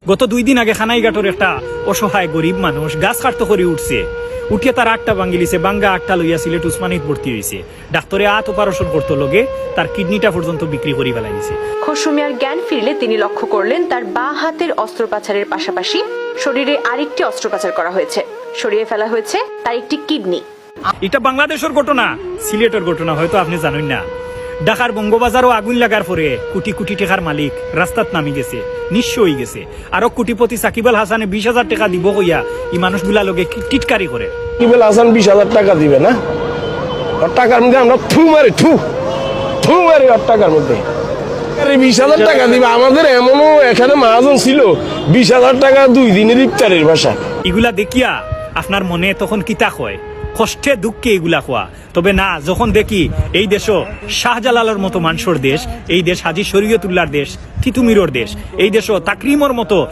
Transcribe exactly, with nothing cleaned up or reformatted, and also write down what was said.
গত দুই দিন আগে কানাইঘাটর একটা অসহায় গরিব মানুষ গাছ কাটতো করি উঠছে, উঠিয়া তার আটটা ভাঙ্গিলিছে, ভাঙ্গা আটটা লইয়া সিলেট উসমানীত ভর্তি অইছে। ডাক্তরে আত অপারেশন করতো, লগে তার কিডনিটা পর্যন্ত বিক্রি করি ফালাই দিছে। খসরু মিয়ার জ্ঞান ফিরলে তিনি লক্ষ্য করলেন তার বাঁ হাতের অস্ত্রোপচারের পাশাপাশি শরীরে আরেকটি অস্ত্রোপচার করা হয়েছে। সরিয়ে ফেলা হয়েছে তার একটি কিডনি। এটা বাংলাদেশর ঘটনা, সিলেটর ঘটনা হয়তো আপনি জানইন না। ঢাকার বঙ্গবাজারও আগুন লাগার পরে কোটি কোটি টেকার মালিক রাস্তাত নামি গেছে, নিঃস্ব অইগেছে। আরো কোটিপতি সাকিব আল হাসানে বিশ হাজার টেকা দিবো কইয়া ই মানুষগুলা লগে কি টিটকারি করে। সাকিব আল হাসান বিশ হাজার টেকা দিবে না? অর টেকার মধ্যে আমরা থু মারি, থু, থু মারি অর টেকার মধ্যে। আরে বিশ হাজার টেকা দিবে, আমাদের এমনও এখানে মহাজন ছিল, বিশ হাজার টেকা দুই দিনের ইফতারির বাসা। ইগুলা দেখিয়া আপনার মনে তখন কিতা কয়? কষ্টে দুঃখে ইগুলা কওয়া। তবে না, যখন দেখি এই দেশও শাহজালালর মতো মানষর দেশ, এই দেশ হাজী শরীয়তুল্লাহর দেশ, তিতুমিরর দেশ, এই দেশও তাকরিমর মতো